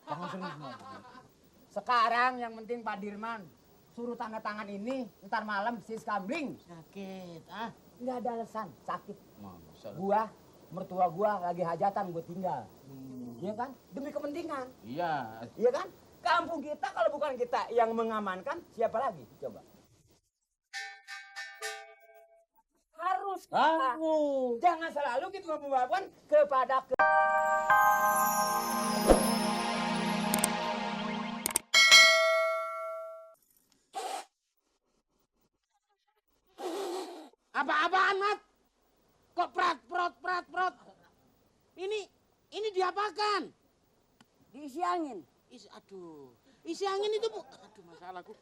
Jangan serius ngomong. Sekarang yang penting Pak Dirman suruh tanda tangan ini, ntar malam si Skambling. Sakit, Nggak ada alasan, sakit. Masa. Gua, mertua gua lagi hajatan gue tinggal. Iya kan? Demi kepentingan. Iya. Iya kan? Kampung kita kalau bukan kita yang mengamankan, siapa lagi? Coba. Harus kita. Jangan selalu kita membawakan kepada Apa-apaan, Mat? Kok prot? Ini diapakan? diisi angin. Isi angin itu aduh masalahku.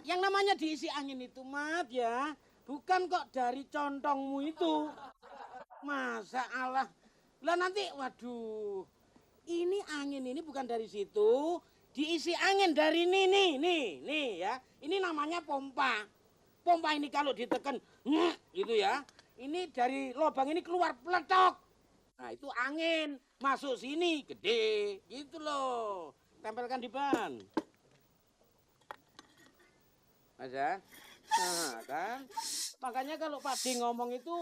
Yang namanya diisi angin itu, Mat, ya. Bukan kok dari contongmu itu. Masa Allah. Lah nanti, waduh. Ini angin ini bukan dari situ. Diisi angin dari nih ya. Ini namanya pompa. Pompa ini kalau ditekan, gitu ya. Ini dari lubang ini keluar peletok. Nah itu angin. Masuk sini, gede. Gitu loh. Tempelkan di ban. Mas ya? Nah kan. Makanya kalau Pak D ngomong itu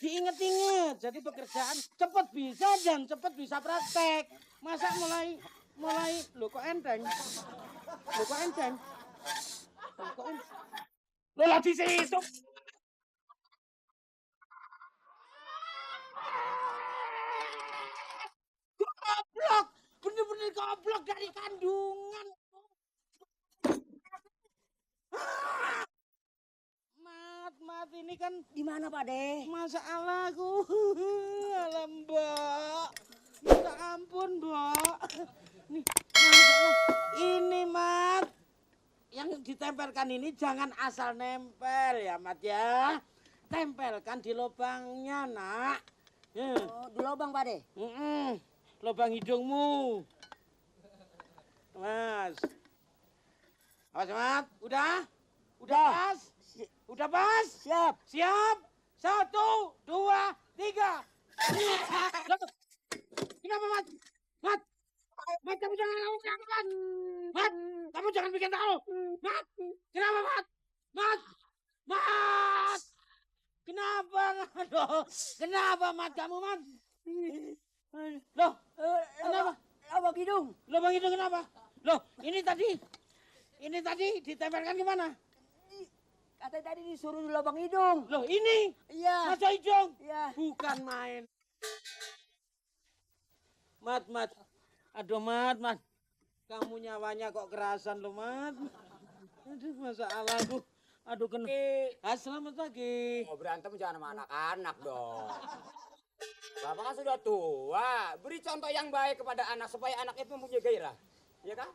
diinget-inget. Jadi pekerjaan cepat bisa dan cepat bisa praktek. Masa mulai loh kok enteng? Loh lah di situ. Goblok, bener-bener goblok dari kandungan. Mat, ini kan Di mana Pak De? masalahku. Alam, Mbak. Minta ampun, Mbak. Nih, masalah. Ini, Mat. Yang ditempelkan ini jangan asal nempel ya, Mat ya. Tempelkan di lubangnya, Nak. Oh, di lubang Pak De. Lubang hidungmu. Mas. Awas, Mat. Udah pas? Udah pas? Siap. Siap. 1, 2, 3. Kenapa, Mat? Mat, kamu jangan tahu kenapa, Mat? Mat, kamu jangan bikin tahu. Mat, kenapa, Mat? Mat. Kenapa? Aduh, kenapa, Mat, kamu, Mat? Loh, kenapa? Lubang hidung. Lubang hidung kenapa? Loh, ini tadi ditempelkan gimana? Katanya tadi disuruh di lubang hidung. Loh, ini? Iya. Masa hidung? Iya. Bukan main. Mat. Aduh, Mat. Kamu nyawanya kok kerasan loh, Mat. Aduh, masalahku. Aduh, kena. Selamat pagi. Mau berantem jangan sama anak-anak dong. Bapak kan sudah tua. Beri contoh yang baik kepada anak supaya anak itu mempunyai gairah. Iya kan?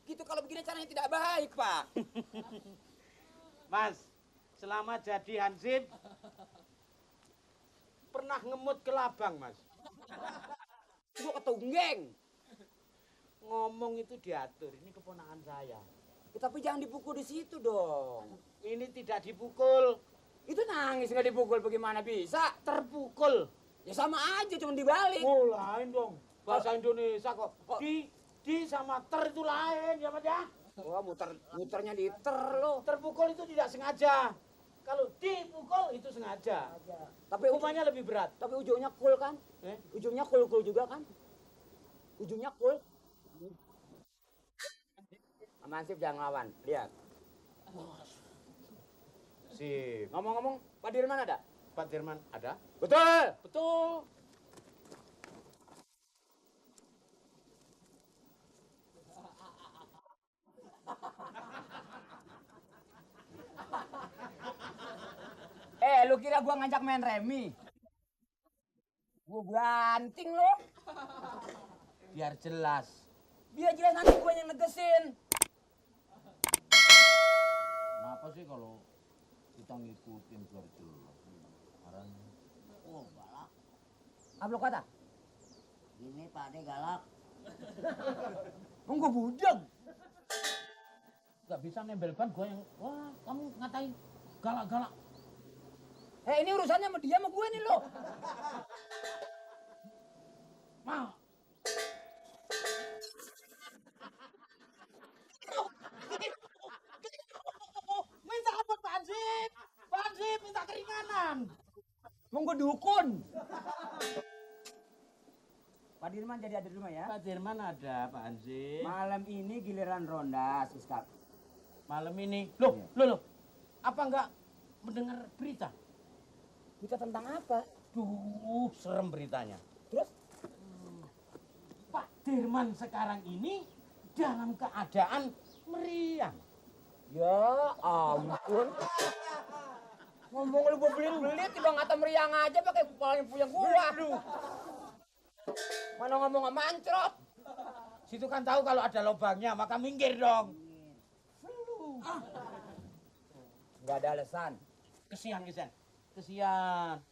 Gitu kalau begini caranya tidak baik, Pak. Mas, selama jadi hansip, pernah ngemut ke labang, Mas? Gua ketunggeng. Ngomong itu diatur, ini keponakan saya. Ya, tapi jangan dipukul di situ dong. Ini tidak dipukul, Itu nangis nggak dipukul bagaimana bisa? terpukul. Ya sama aja cuma dibalik. Oh, lain dong. Bahasa Indonesia kok. Di sama ter itu lain, ya, Mas ya? Wah, muternya diter lo. Terpukul itu tidak sengaja. Kalau dipukul itu sengaja. Tapi Hukumannya lebih berat. Tapi ujungnya cool kan? Ujungnya cool juga kan? Ujungnya cool. Amansip jangan lawan. Lihat. Sip. Ngomong-ngomong, Pak Dirman ada? Pak Dirman ada? Betul. Betul. Lu kira gua ngajak main remi? Gua banting lo. Biar jelas. Biar jelas nanti gua yang negesin. Kenapa sih kalau kita ngikutin biar jelas? Arahnya. Oh, galak. Apa lo kata? Ini Pak De galak. Gua budeg. Gak bisa nembel ban gue yang, wah kamu ngatain galak-galak. Ini urusannya sama dia sama gue nih lo. Mau. Bukan. Monggo dukun. Pak Dirman jadi ada di rumah ya? Pak Dirman ada, Pak Hansip. Malam ini giliran ronda, Siskap. Malam ini. Loh. Apa enggak mendengar berita? Kita tentang apa? Duh, serem beritanya. Terus? Pak Dirman sekarang ini dalam keadaan meriang. Ya ampun. Ngomong lu belit-belit, tiba ngata meriang aja pakai kepala yang puyeng gua. Mana ngomong sama mancrot. Situ kan tahu kalau ada lubangnya, maka minggir dong. Nggak ada alasan. Kesian.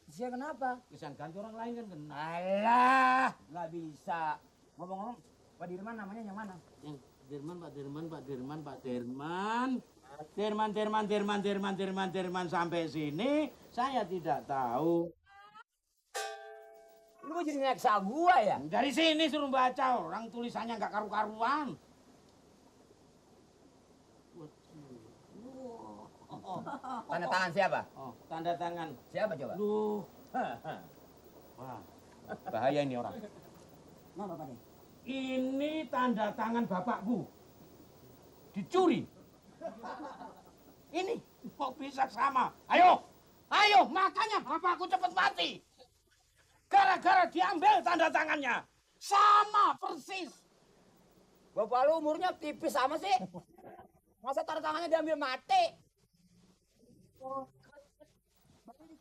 Siapa kenapa? Kesian ganti orang lain kan kena. Alah, nggak bisa. Ngomong-ngomong, Pak Dirman namanya yang mana? Yang Dirman sampai sini saya tidak tahu. Lu jadi nyeksa gua ya? Dari sini suruh baca, orang tulisannya nggak karu-karuan. Tanda tangan siapa? Oh, tanda tangan. Siapa coba? Duh. Wah, bahaya ini orang. Mana Pak? Ini tanda tangan bapakku. Dicuri. Ini kok bisa sama? Ayo, makanya bapakku cepat mati. Gara-gara diambil tanda tangannya. Sama persis. Bapak lu umurnya tipis sama sih. Masa tanda tangannya diambil mati?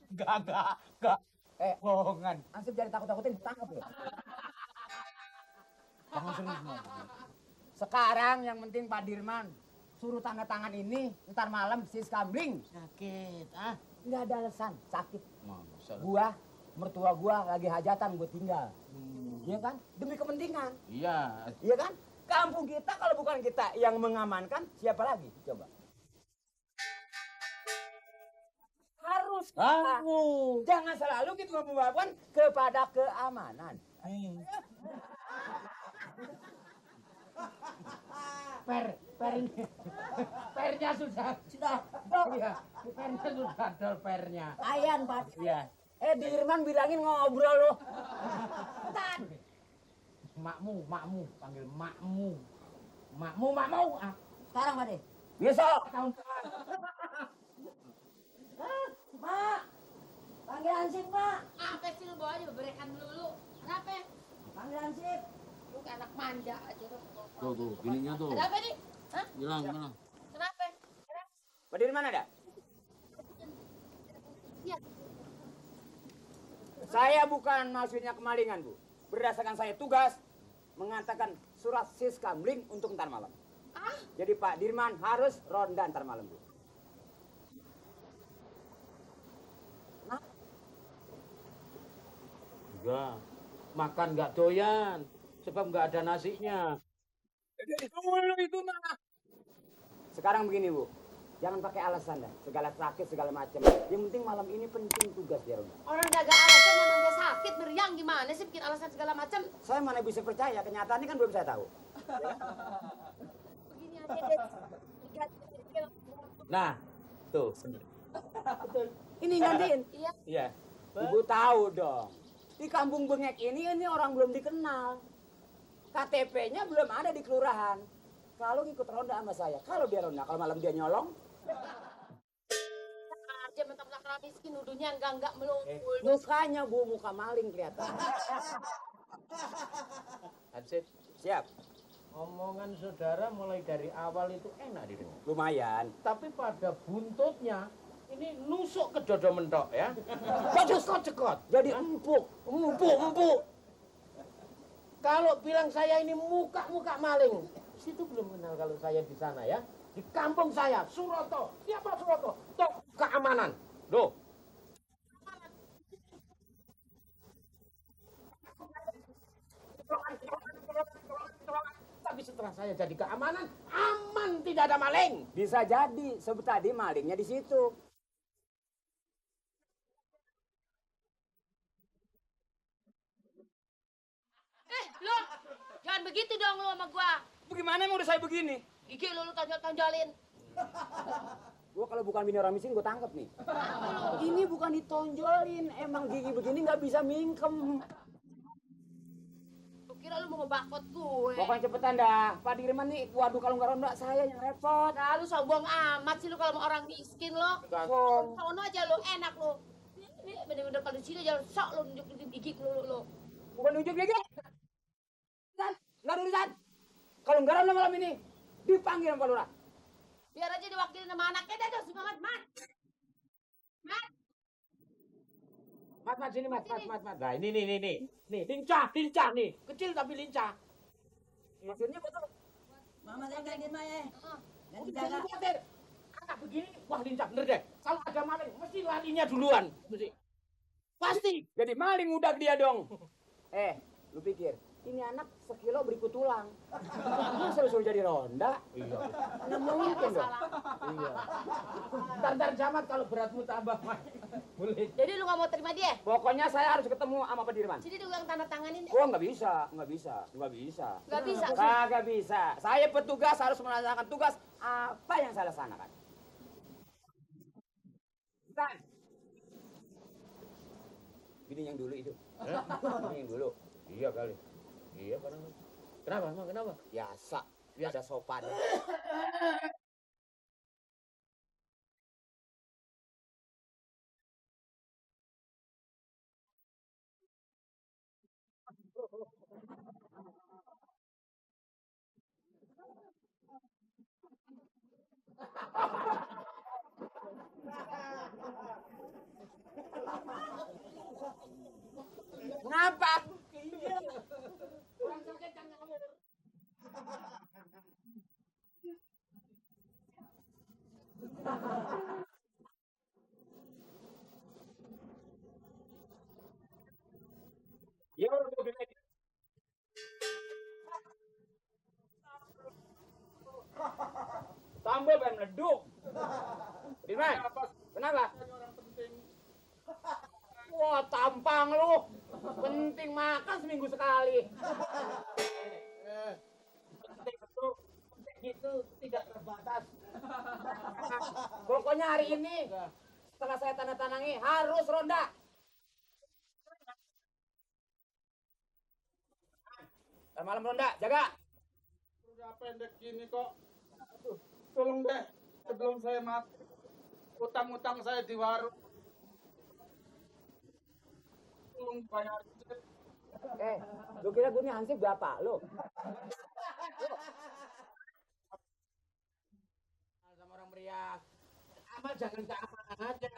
Enggak. Bohongan. Ansip jadi takut-takutin ditangkap ya. Jangan serius, Mas. Sekarang yang penting Pak Dirman suruh tanda tangan ini, ntar malam sis kambing. Sakit, Nggak ada alasan, sakit. Masa. Gua, mertua gua lagi hajatan, gua tinggal. Iya kan? Demi kepentingan. Iya. Iya kan? Kampung kita kalau bukan kita yang mengamankan, siapa lagi? Coba. Harus kita. Jangan selalu kita membawakan kepada keamanan. Pernya sudah. Iya, pernya sudah dol pernya. Ayan, Pak. Iya. Dirman bilangin ngobrol loh. Tan. Makmu, panggil makmu. Sekarang, Pak. Besok. Tahun depan. Mak. Panggil Ansip, Mak. Apa sih lu bawa aja beberekan dulu. Kenapa? Panggil Ansip. Lu kayak anak manja aja tuh. Tuh, bininya tuh. Ada apa nih? Hah? Hilang. Kenapa? Pak Dirman ada? Iya. Saya bukan maksudnya kemalingan, Bu. Berdasarkan saya tugas mengatakan surat sis kambling untuk ntar malam. Jadi Pak Dirman harus ronda ntar malam, Bu. Enggak. Makan enggak doyan. Sebab enggak ada nasinya. Itu mah. Sekarang begini, Bu. Jangan pakai alasan dah. Segala sakit, segala macam. Yang penting malam ini penting tugas dia ronda. Orang jaga alasan memang dia sakit, meriang gimana sih bikin alasan segala macam. Saya mana bisa percaya, kenyataannya kan belum saya tahu. Begini aja deh. Nah, tuh. Ini gantiin. Iya. Iya. Ibu tahu dong. Di kampung Bengek ini orang belum dikenal. KTP-nya belum ada di kelurahan. Kalau ngikut ronda sama saya, kalau dia ronda, kalau malam dia nyolong, Aja mentang-mentang orang miskin nuduhnya enggak melulu. mukanya Bu, muka maling kelihatan. Hansip, Siap, omongan saudara mulai dari awal itu enak didengar. lumayan. Tapi pada buntutnya ini nusuk ke dodo mentok ya. Cekot. Jadi empuk. Kalau bilang saya ini muka maling, situ belum kenal kalau saya di sana ya. Di kampung saya, Suroto. Siapa Suroto? Tok keamanan. Loh. Tapi setelah saya jadi keamanan, aman, tidak ada maling. Bisa jadi, sebut tadi malingnya di situ. Lo jangan begitu dong lo sama gua. Bagaimana mau udah saya begini? Gigi lu tonjol-tonjolin. Gua kalau bukan bini orang miskin gua tangkep nih. Ini bukan ditonjolin, emang gigi begini nggak bisa mingkem. Lu kira lu mau ngebakot gue? Pokoknya cepetan dah. Pak Dirman nih, waduh kalau nggak ronda saya yang repot. Nah, lu sombong amat sih lu kalau mau orang miskin lo. Gasong. Sono aja lu enak lu. Ini bener-bener kalau di sini aja sok lu nunjuk gigi lu. Bukan nunjuk gigi. San, nggak ada urusan. Kalau nggak ronda malam ini, dipanggil sama Pak Lurah. Biar aja diwakilin sama anaknya dah tuh semangat, Mat. Mat. Mat, sini Mat. Nah, ini nih. Nih, lincah nih. Kecil tapi lincah. Maksudnya betul. Mama jagain dia, ya. Dan Jangan jaga. khawatir. Anak begini, wah lincah bener deh. Kalau ada maling, mesti larinya duluan. Mesti. Pasti. Jadi maling udah dia dong. Lu pikir ini anak sekilo berikut tulang. Masa lu suruh jadi ronda? Iya. Nggak mungkin dong. Iya. Ntar Jamat kalau beratmu tambah, Mat. Boleh. Jadi lu gak mau terima dia? Pokoknya saya harus ketemu sama Pak Dirman. Sini lu yang tanda tanganin deh. Oh nggak bisa. Gak bisa. Kagak bisa. Saya petugas harus melaksanakan tugas apa yang saya laksanakan. Bukan. Ini yang dulu itu. Ini yang dulu. Iya kali. Iya kadang. Kenapa? Emang kenapa? Biasa. Biasa sopan. Kenapa? Ya udah gua bilang. Tambah ban meleduk. Dirman, kenapa? Wah, tampang lu. Penting makan seminggu sekali. Itu tidak terbatas. Pokoknya hari ini setelah saya tanda tangangi harus ronda. Malam ronda, jaga. Udah pendek gini kok. Aduh, tolong deh sebelum saya mati. Utang-utang saya di warung. Tolong bayar. Lu kira gue nih hansip berapa lu? Sama orang meriah. Amal jangan ke aman aja.